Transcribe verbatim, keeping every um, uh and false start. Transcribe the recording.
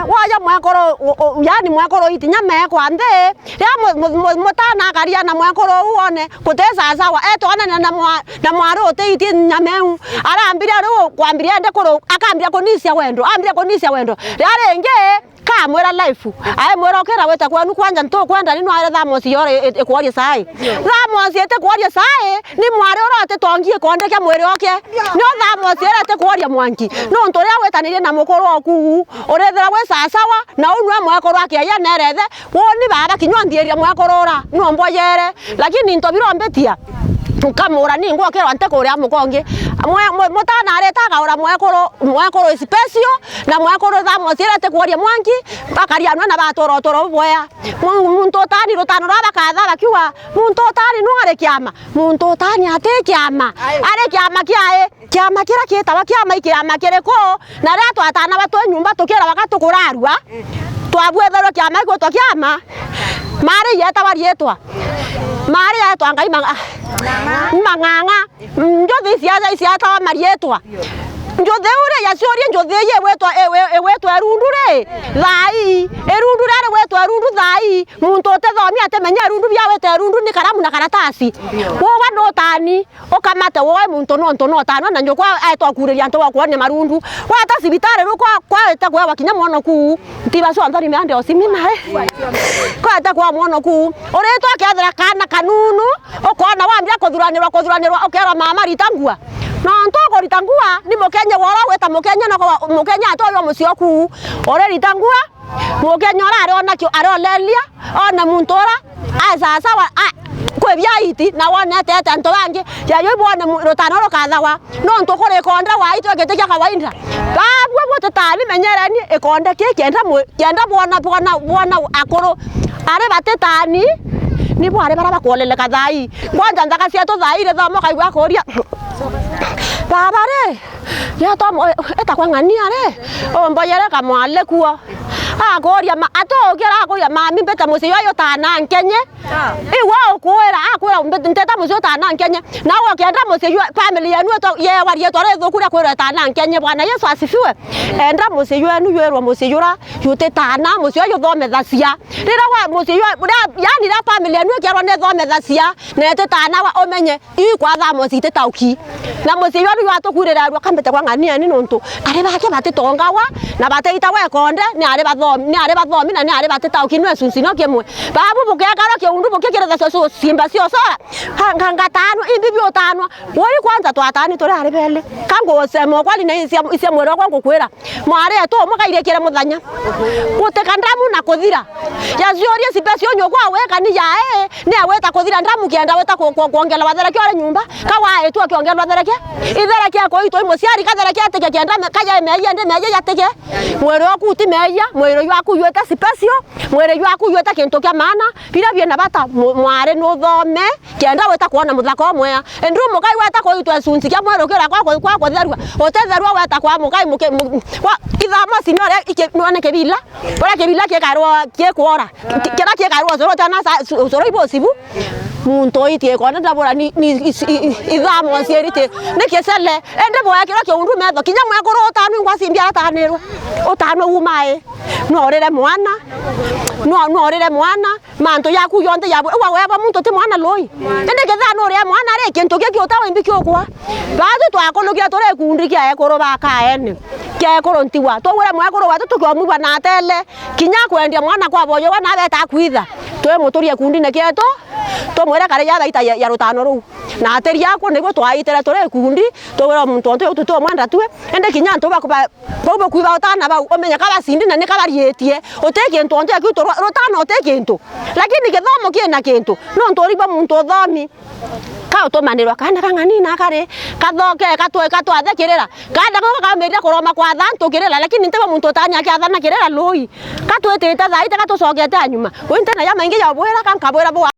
Woja mwekuru, u-, u-, yaani mwekuru iti nyama ekwa nthi, riria mu-, mu-, mu-, mutana akaria na mwekuru uu one, guti sasawa, etwanania na mwa-, na mwari uti iti nyama iu. Arambiria riu kwambiria ende kuru-, akambiria kunisia wendo, ambiria kunisia wendo. Riria ringi, kamwira life, aimwira, "Ukira wite kwenu kwanja, ntukwenda ni nware thamosi yore i-, ikworie sai." Thamosi iti kworia sai, ni mwari uria utitongie ikonde kia mwiri oke. Nio thamosi iria iti kworia mwanki. Nontu riria witanirie na mukuru oku, urethira wi sasawa, na uu nwe mwekuru akiaia nerethe, woni baba kinya nthiiria mwekuru ura, nwe mboyere. Lakini into birombitia, nkamura ningwa ukirwa nti kuria mukongi. Mwe-, mwe-, mutana arita akaura mwekuru, mwekuru special, na mwekuru thamosi iria iti kworia mwanki, bakaria nwe na batura uturo bubwea. Mu-, muntu utani rutano rwa bakatha bakiuga, "Muntu utani nu ari kiama?" Muntu utani ati kiama. Ari kiama kiae? Kiama kiria kiitawa kiama i kiama kiriku? Na riria twatanawa twi nyumba tukirawa ka tukurarua, twabwitherwe kiama gigwitwa kiama, mari yetawa riitwa. Mari yetwa Ngai mang'a-, mang'ang'a. Njuthi iciaja iciatawa mariitwa. Njuthi iu ri, yaciurie njuthi ii igwitwa, i-, i-, igwitwa irundu ri, thaa ii. Irundu riria rigwitwa irundu thaa ii, muntu utithomi atimenya irundu biawite irundu ni karamu na karatasi. Ndio. Wowa ni utani, ukamate woe muntu nontu no utanwa na nyukwa aetwa kuuriria antu ba kwonia marundu. Weta cibitari riu kwa, kwawite kwewa kinya mwono kuu. Ntiba cionthe ni meande osimi mae. Kwete kwa mwono kuu. Uritwa ukethira kana kanunu, ukona wambia kuthuranirwa, kuthuranirwa, ukerwa, "Mama, rita ngua." Nontu ukurita ngua, ni mukenye wora gwita mukenye na kwa mukenye atoyo mucio kuu. Uririta ngua, mukenye ura ari ona kio, ari olelia, one muntu ura, ai sasawa, a, kwi bia iti, na wone etete antu bangi, yayo ibwone mu-, rutano rukathawa. Nontu kuri ikonde wa itu giti kia kawaida. Babua butitani, menyereni ikonde ki kienda mwi-, kienda bwona, bwona, bwona akuru. Ari batitani, nibo ari bara bakwoleleka thaa ii. Kwanja nthaka cietu thaa ii rithomo kaigua akuria, "Baba ri, rietwa mo-, etagwa ng'ania ri? Umboyere kamwale kuo." Akuria ma-, atukira akuria, "Mami, mbite mucii jwa jutana nkenye." Iwe ukwira, akwira, "Mbe-, nteta mucii utana nkenye." Na ukienda mucii jwa family yenu ito-, yewa rietwa rithuku ria kwirwa itana nkenye. Bwana Yesu asifiwe. Enda mucii jwenu jwirwa mucii jura jutitana, mucii jwa juthomethacia. Riria wa mucii jwa, riria, yani riria family yenu ikerwa nithomethacia, na ititanawa, umenye, ii kwa thamosi ititauki. Na mucii jwenu jwatukwirira arua kambite kwa ng'ania ni nontu ari bake batitongawa, na bateitawa ikonde, ni ari bathomi, ni ari bathomi, na ni ari batitauki, nwe cunci no kimwe. Babu bukekarwa kiundu bukikiritha cio, cio, ciimba cio sora. Ka, ka, ngatanwa, imbi biotanwa. Woi kwanza twatani turi ari beli. Ka ngusema ukweli na isia, isia mwiri wakwa ngukwira. Mwari etu umwe kairikire muthenya. Gutika ndamu na kuthira. Yaciurie cibe cio nyukwa weka ni yae, ni aweta kuthira ndamu kienda weta ku, ku, kuongerwa thereke uri nyumba. Ka wa etu akiongerwa thereke. Ithereke kuitwa imuciari kathereke atike kienda me, kaya meia ndi meia yatike. Mwiri oku ti meia, mwiri jwaku jwete special, mwiri jwaku jwete kintu kia maana, biria biena bata mu-, mwari nuthome, kienda weta kwona muthaka umwea. Indi umukai weta kuitwa icunci kia mwiri ukira kwa ku-, kwa kutherua, utetherua weta kwa mukai muki-, mu-, wa, ithamosi nore iki-, none kibila, uria kibila kikarwa kikwora, ki-, kiria kikarwa ucoro utana sa-, su-, ucoro ibucibu. Muntu oitie kona ndabura ni, ni is-, i-, i-, ithamosi iriti, ni kisele. Indi bwekirwa kiundu metho, kinya mwekuru utanu ingwa cimbi aratanirwa. Utanu umae. Nworire mwana. Nwa-, nworire mwana. Mantu yaku yonthe yabwe. Uwa weba muntu ti mwana lui. Indi ketha nuria mwana ri, kintu giki utawa imbi kiukwa. Batu twakunukia turi ikundi kia ekuru ba Kaene. Kia ekuru ntigwa. Twawire mwekuru wetu tukiomugwa na atele. Kinya kwendia mwana kwa boyo we nawe eta kwitha. Twi muturie ikundine kietu. Tumwire kare ya thaita ya, ya rutano ruu. Na atiri aku niguo twaitire turi ikundi, twawira muntu ontu uyu tutumwenda tue. Indi kinya antu baku ba, bau bakwiba utana bau, umenye ka bacindi na ni ka barietie. Uti kintu ontu akiu turwa, rutana uti kintu. Lakini githomo kina kintu. Nontu urigwa muntu uthomi. Ka utumanirwa kana kang'ani na kari, kathoke, katwe, katwathe kirira. Kana gaka kamirire kuroma kwatha antu kirira, lakini ntibo muntu utani akiathana kirira lui. Katwitite thaite, katucokete anyuma. Ui ntina ya maingi ya bwira, ka nkabwira bwa